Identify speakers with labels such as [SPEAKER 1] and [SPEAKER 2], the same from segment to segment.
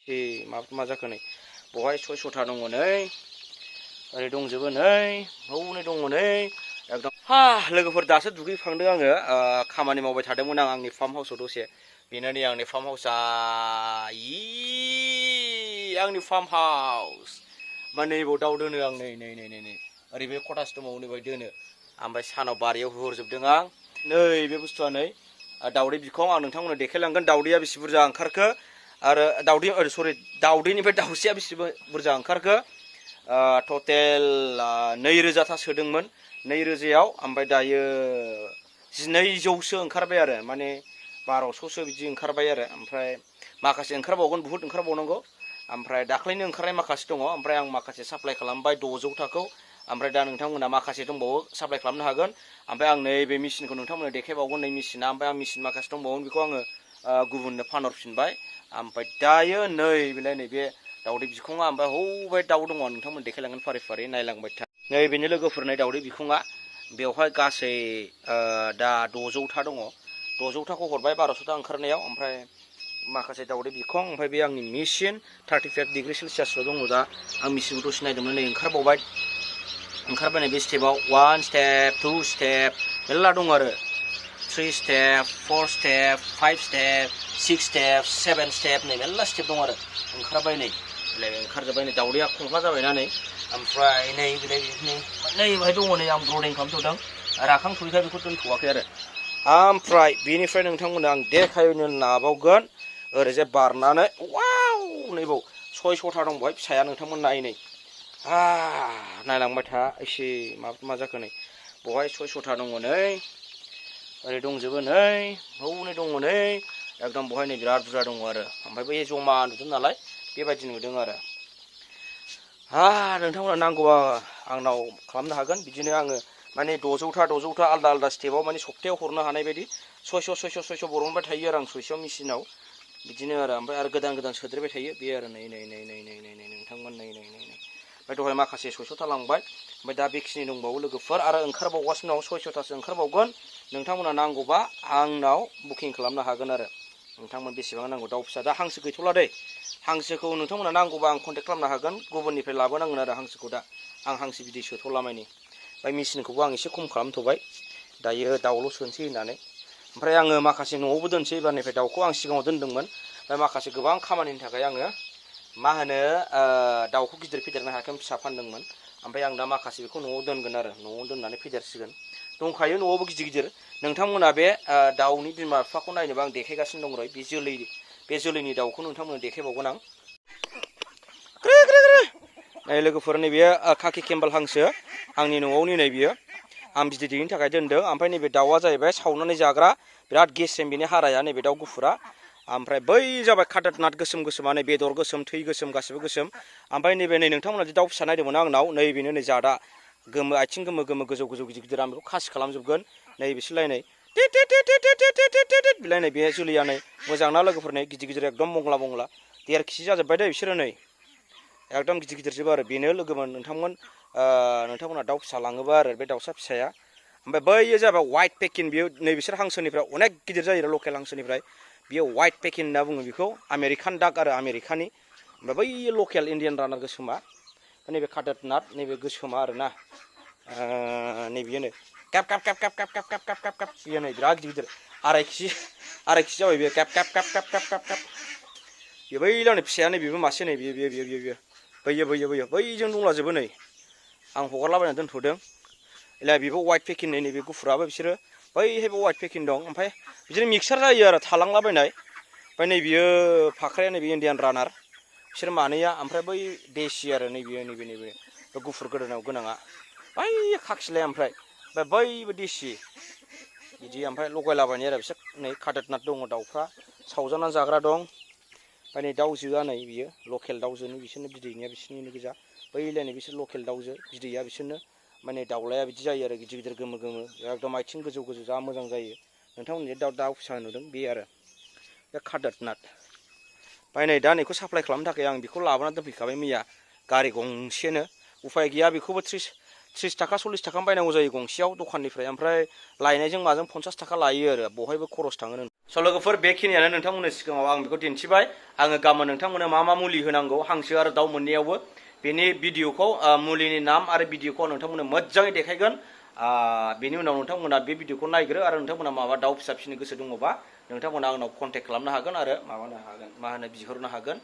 [SPEAKER 1] मा जाखो नै बहाय 600था दङ नै ओरै दंजोबो नै हौनै दङ नै एकदम लोगोफोर दासो दुगैखांदों आङो खामानि मावबाय थादोंमोन आं आंनि फार्म हाउसआव दसे बेनो नै आंनि फार्म हाउसआ आंनि फार्म हाउस माने नैबाव दाउ दोनो आं नै ओरै बे खथासे दंबावो नै बाहाय दोनो ओमफ्राय सानाव बारियाव होहरजोबदों आं नै बे बुस्थुआ नै दाउदै बिखं आं नोंथांमोननो देखायलांगोन दाउदैया बेसे बुरजा ओंखारखो आरो दाउदैनिफ्राय दाउसाया बेसे बुरजा ओंखारखो टटेल 2000था सोदोंमोन 2000आव ओमफ्राय दायो 1200सो ओंखारबाय आरो माने 1200सो बिदि ओंखारबाय आरो ओमफ्राय माखासे ओंखारबावगोन बुहुत ओंखारबावनांगौ ओमफ्राय दाख्लैनो ओंखारनाय माखासे दङ ओमफ्राय आं माखासे साप्लाय खालामबाय 600थाखौ ओमफ्राय दा नोंथांमोना माखासे दंबावो साप्लाय खालामनो हागोन ओमफ्राय आं नैबे मेसिनखौ नोंथांमोननो देखायबावगोन नै मेसिना ओमफ्राय आं मेसिन माखासे दंबावो बेखौ आङो गुबुननो फानहरफिनबाय ओमफ्राय दायो बेलाय नैबे दाउदै बिखङा ओमफ्राय हौबाय दाउ दङ नोंथांमोन देखायलांगोन फारि फारि नायलांबाय था नै बेनि लोगोफोरनाय दाउदै बिखङा बेवहाय गासै दा 600था दङ 600थाखौ हरबाय 1200था ओंखारनायाव ओमफ्राय माखासे दाउदै बिखं ओमफ्राय बे आंनि मेसिन 35 डिग्री सेलसियासल' दङ दा आं मेसिनखौ दसे नायदोंमोन नै ओंखारबाय नै बे स्टेपाव 1 स्टेप 2 स्टेप मेरला दं आरो 3 step 4 step 5 step 6 step 7 step नै मेरला स्टेप दं आरो ओंखारबाय नै ओंखारजोब्बाय नै दाउदैया खंख्ला जाबायना नै ओमफ्राय नै बाहाय दङ नै आं ब्रडिं खालामथ'दों राखांथ'यैखाय बेखौ दोनथ'वाखै आरो ओमफ्राय बेनिफ्राय नोंथांमोननो आं देखायनो लाबावगोन ओरैजाय बारनानै वाव नैबाव 600था दं बहाय फिसाया नोंथांमोन नाय नायलांबाय था एसे मा जाखो नै बहाय 600था दङ नै ओरै दंजोबो नै हौनै दङ नै एकदम बहाय नै बिराद बुरजा दङ आरो ओमफ्राय बै जमा नुदों नालाय बेबायदि नुदों आरो नोंथांमोना नांगौबा आंनाव खालामनो हागोन बिदिनो आङो माने 600था आलदा स्टेपाव माने सप्तायाव हरनो हानाय बायदि 600 बरनबाय थायो आरो आं सयसेयाव मेसिनाव बिदिनो आरो ओमफ्राय गोदान सोदेरबाय थायो बे आरो नै नोंथांमोन नै ओमफ्राय दहाय माखासे 600था लांबाय ओमफ्राय दा बेखिनि दंबावो लोगोफोर आरो ओंखारबावगासिनो दं 600थासो ओंखारबावगोन नोंथांमोना नांगौबा आंनाव बुकिं खालामनो हागोन आरो नोंथांमोन बेसेबां नांगौ दाउ फिसा दा हांसो गैथ'ला दै हांसोखौ नोंथांमोना नांगौबा आं कन्टेक्ट खालामनो हागोन गुबुननिफ्राय लाबोनांगोन आरो हांसोखौ दा आं हांसो बिदै सोथ'ला मानि ओमफ्राय मेसिनखौबो आं एसे खम खालामथ'बाय दायो दाउल' सोनोसै होननानै ओमफ्राय आङो माखासे न'आवबो दोनसै एबारनिफ्राय दाउखौ आं सिगाङाव दोनदोंमोन ओमफ्राय माखासे गोबां खामानिनि थाखाय आङो दाउखौ गिदिर फेदेरनो हायाखै फिसा फानदोंमोन ओमफ्राय आं दा माखासे बेखौ न'आव दोनगोन आरो न'आव दोननानै फेदेरसिगोन दंखायो न'आवबो गिदिर नोंथांमोना बे दाउनि बिमा बिफाखौ नायनोबा आं देखायगासिनो दं र' बे जोलैनि दाउखौ नोंथांमोननो देखायबावगोन आं नै लोगोफोर नैबे खाखि केम्बेल हांसो आंनि न'आवनि नै बियो आं बिदै दैनो थाखाय दोनदों ओमफ्राय नैबे दाउआ जाहैबाय सावनानै जाग्रा बिराद गेस्रेम बेनि हाराया नैबे दाउ गुफुरा ओमफ्राय बै जाबाय कादारनाथ गोसोमा नै बेदर गोसोम थै गोसोम गासिबो गोसोम ओमफ्राय नैबे नै नोंथांमोना दाउ फिसा नायदोंमोन आंनाव नैबेनो नै जादा गोमो आथिं गोमो गोजौ गिदिर आं बेखौ खासि खालामजोबगोन नै बिसोरलाय बिलायनाय बे जोलैया नै मोजां ना लोगोफोर नै गिदिर एकदम बंग्ला 1.5 केजि जाजोब्बाय दे बिसोरो नै एकदम गिदिरजोब आरो बेनो लोगोमोन नोंथांमोना दाउ फिसा लाङोबा आरो बे दाउसा फिसाया ओमफ्राय बैयो जाबाय वाइट पेकिन बियो नै बिसोर हांसोनिफ्राय अनेक गिदिर जायो लकेल हांसोनिफ्राय बियो वाइट पेकिन होनना बुङो बेखौ आमेरिकान दाक आरो आमेरिकानि ओमफ्राय बै लकेल इण्डियान रानार गोसोमा नैबे कादारनाथ नैबे गोसोमा आरोना नैबेयो कैप बियो नै बिराद गिदिर 2.5 केजि जाबाय बियो कैप बियो बैलावनि फिसाया नै बेबो मासे नै बियो बैजों दंलाजोबो नै आं हगारलाबायना दोनथ'दों बेबो वाइट पेकिन नै नैबे गुफुराबो बिसोरो बैहायबो वाइट पेकिन दं ओमफ्राय बिदिनो मिक्सार जायो आरो थालांलाबायनाय ओमफ्राय नै बियो फाख्राया नैबे इण्डियान रानार बिसोर मानैया ओमफ्राय बै देसि आरो नैबे गुफुर गोदोनायाव गोनाङा बै खाखिलाया ओमफ्राय बैबो देसि बिदि ओमफ्राय लगायलाबायनाय आरो बिसोर नै कादारनाथ दङ दाउफ्रा सावजानानै जाग्रा दं ओमफ्राय नै दाउजोआ नै बियो लकेल दाउजोनि बिसोरनो बिदैनिया बिसोरनिनो गोजा बैलायनाय बिसोर लकेल दाउजो बिदैया बिसोरनो माने दाउलाया बिदि जायो आरो गिदिर गोमो एकदम आथिं गोजौ जा मोजां जायो नोंथांमोननि दाउ फिसा नुदों बे आरो बे कादारनाथ ओमफ्राय नै दा नैखौ साप्लाय खालामनो थाखाय आं बेखौ लाबोनानै दोनफैखाबाय मैया गारि गंसेनो उफाय गैया बेखौबो 30 थाखा 40 थाखा बायनांगौ जायो गंसेयाव दखाननिफ्राय ओमफ्राय लायनायजों माजों 50 थाखा लायो आरो बहायबो खरस थाङो स' लोगोफोर बेखिनियानो नोंथांमोननि सिगाङाव आं बेखौ दिन्थिबाय आङो गाबोन नोंथांमोननो मा मुलि होनांगौ हांसो आरो दाउ मोननैयावबो बेनि भिडिअखौ मुलिनि नाम आरो भिडिअखौ नोंथांमोननो मोजाङै देखायगोन बेनि उनाव नोंथांमोना बे भिडिअखौ नायग्रो आरो नोंथांमोना माबा दाउ फिसा फिसिनो गोसो दङबा नोंथांमोना आंनाव कन्टेक्ट खालामनो हागोन आरो माबानो हागोन मा होनो बिहरनो हागोन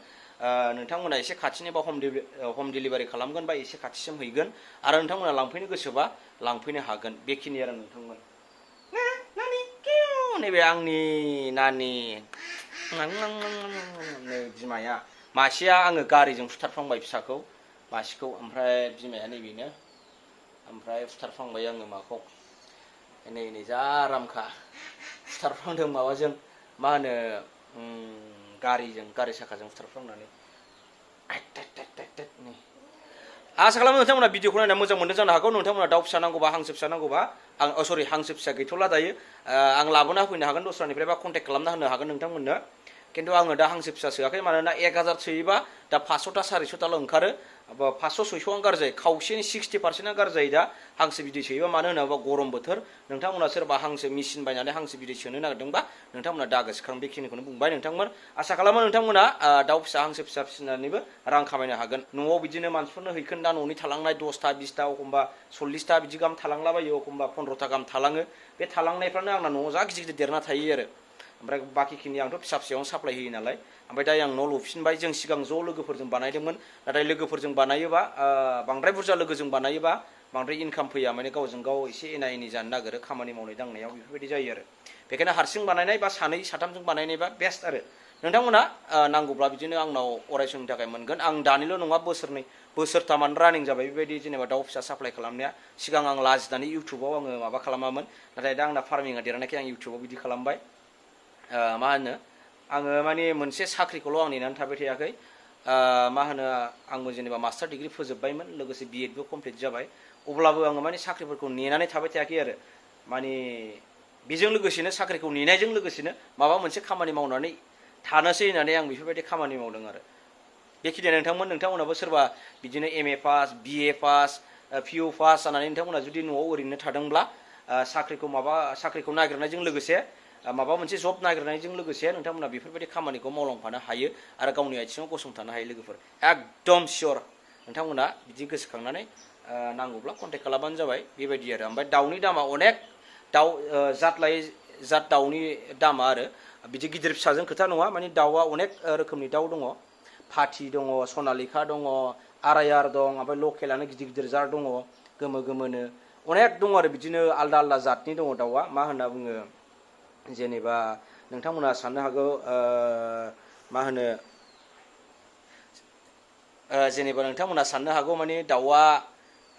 [SPEAKER 1] नोंथांमोना एसे खाथिनिबा हम डिलिभारि खालामगोन बा एसे खाथिसिम हैगोन आरो नोंथांमोना लांफैनो गोसोबा लांफैनो हागोन बेखिनि आरो नोंथांमोन नैबे आंनि नानि नै बिमाया मासेया आङो गारिजों फुथारफ्लांबाय फिसाखौ मासेखौ ओमफ्राय बिमाया नैबेनो ओमफ्राय फुथारफ्लांबाय आङो माखौ नै जा आरामखा फुथारफ्लांदों माबाजों मा होनो गारि साखाजों फुथारफ्लांनानै आसा खालामो नोंथांमोना भिडिअखौ नायना मोजां मोनदों जानो हागौ नोंथांमोना दाउ फिसा नांगौबा हांसो फिसा नांगौबा आं सरि हांसो फिसा गैथ'ला दायो आं लाबोना होफैनो हागोन दस्रानिफ्राय बा कन्टेक्ट खालामना होनो हागोन नोंथांमोननो खिन्थु आङो दा हांसो फिसा सोआखै मानोना 1000 सोयोबा दा 500टा 400टाल' ओंखारो 500 600 गाज्रि जायो खावसेनि 60%आ गाज्रि जायो दा हांसो बिदै सोयोबा मानो होनोबा गरम बोथोर नोंथांमोना सोरबा हांसो मेसिन बायनानै हांसो बिदै सोनो नागिरदोंबा नोंथांमोना दा गोसोखां बेखिनिखौनो बुंबाय नोंथांमोन आसा खालामो नोंथांमोना दाउ फिसा हांसो फिसा फिसिनानैबो रां खामायनो हागोन न'आव बिदिनो मानसिफोरनो हैखोन दा न'नि थालांनाय 10टा 20टा एखमबा 40टा बिदि गाहाम थालांलाबायो एखमबा 15टा गाहाम थालाङो बे थालांनायफ्रानो आंना न'आव जा गिदिर गिदिर देरना थायो आरो ओमफ्राय बाखिखिनि आंथ' फिसा फिसायावनो साप्लाय होयो नालाय ओमफ्राय दा आं न' लुफिनबाय जों सिगां ज' लोगोफोरजों बानायदोंमोन नाथाय लोगोफोरजों बानायोबा बांद्राय बुरजा लोगोजों बानायोबा बांद्राय इनकाम फैया माने गावजों गाव एसे एना एनि जानो नागिरो खामानि मावनाय दांनायाव बेफोरबायदि जायो आरो बेखायनो हारसिं बानायनाय बा सानै साथामजों बानायनायबा बेस्ट आरो नोंथांमोना नांगौब्ला बिदिनो आंनाव अरायसमनि थाखाय मोनगोन आं दानिल' नङा बोसोरथामानो रानिं जाबाय बेबायदि जेनेबा दाउ फिसा साप्लाय खालामनाया सिगां आं लाजिनानै इउटुबाव आङो माबा खालामामोन नाथाय दा आंना फार्मिंआ देरनायखाय आं इउटुबाव बिदि खालामबाय मा होनो आङो माने मोनसे साख्रिखौल' आं नेनानै थाबाय थायाखै मा होनो आंबो जेनेबा मास्टार डिग्री फोजोबबायमोन लोगोसे बिएडबो कमप्लिट जाबाय अब्लाबो आङो माने साख्रिफोरखौ नेनानै थाबाय थायाखै आरो माने बेजों लोगोसेनो साख्रिखौ नेनायजों लोगोसेनो माबा मोनसे खामानि मावनानै थानोसै होननानै आं बेफोरबायदि खामानि मावदों आरो बेखिनिया नोंथांमोनाबो सोरबा बिदिनो MA pass BA pass PU pass जानानै नोंथांमोना जुदि न'आव ओरैनो थादोंब्ला साख्रिखौ नागिरनायजों लोगोसे माबा मोनसे जब नागिरनायजों लोगोसे नोंथांमोना बेफोरबायदि खामानिखौ मावलांफानो हायो आरो गावनि आथिङाव गसंथानो हायो लोगोफोर एकदम सियर नोंथांमोना बिदि गोसोखांनानै नांगौब्ला कन्टेक्ट खालामबानो जाबाय बेबायदि आरो ओमफ्राय दाउनि दामा अनेक दाउ जात लायै जात दाउनि दामा आरो बिदि गिदिर फिसाजों खोथा नङा माने दाउआ अनेक रोखोमनि दाउ दङ फाथि दङ सनालिखा दङ आरायार दं ओमफ्राय लकेलानो गिदिर गिदिर जात दङ गोमो गोमोनो अनेक दङ आरो बिदिनो आलदा आलदा जातनि दङ दाउआ मा होनना बुङो जेनेबा नोंथांमोना साननो हागौ मा होनो जेनेबा नोंथांमोना साननो हागौ माने दाउआ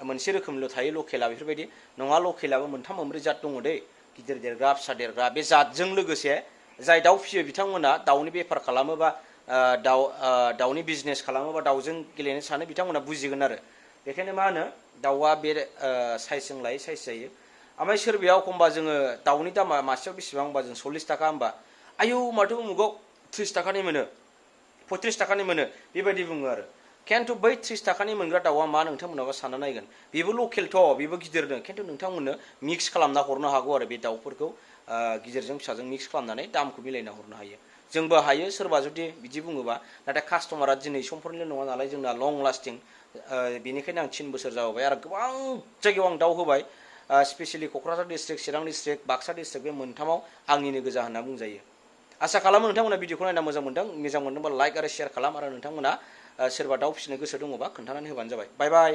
[SPEAKER 1] मोनसे रोखोमल' थायो लकेला बेफोरबायदि नङा लकेलाबो मोनथाम मोनब्रै जात दङ दै गिदिर देरग्रा फिसा देरग्रा बे जातजों लोगोसे जाय दाउ फियो बिथांमोना दाउनि बेफार खालामोबा दाउनि बिजनेस खालामोबा दाउजों गेलेनो सानो बिथांमोना बुजिगोन आरो बेखायनो मा होनो दाउआ बे साइजजों लायै साइज जायो ओमफ्राय सोरबाया एखमबा जोङो दाउनि दामा मासेयाव बेसेबां होमबा जों 40 थाखा होमबा आयौ माथो उमुगाव 30 थाखानि मोनो 35 थाखानि मोनो बेबायदि बुङो आरो खिन्थु बै 30 थाखानि मोनग्रा दाउआ मा नोंथांमोनाबा सानना नायगोन बेबो लकेलथ' बेबो गिदिरनो खिन्थु नोंथांमोननो मिक्स खालामना हरनो हागौ आरो बे दाउफोरखौ गिदिरजों फिसाजों मिक्स खालामनानै दामखौ मिलायना हरनो हायो जोंबो हायो सोरबा जुदि बिदि बुङोबा नाथाय कास्टमारा दिनै समफोरनिल' नङा नालाय जोंना लं लास्टिं बेनिखायनो आं 3 बोसोर जाबाय आरो गोबां जायगायाव आं दाउ होबाय स्पेसियेलि क'क्राझार डिस्ट्रिक्ट चिरां डिस्ट्रिक्ट बाक्सा डिस्ट्रिक्ट बे मोनथामाव आंनिनो गोजा होनना बुंजायो आसा खालामो नोंथांमोना भिडिअखौ नायना मोजां मोनदोंबा लाइक आरो शेयार खालाम आरो नोंथांमोना सोरबा दाउ फिसिनो गोसो दङबा खोन्थानानै होबानो जाबाय बाय बाय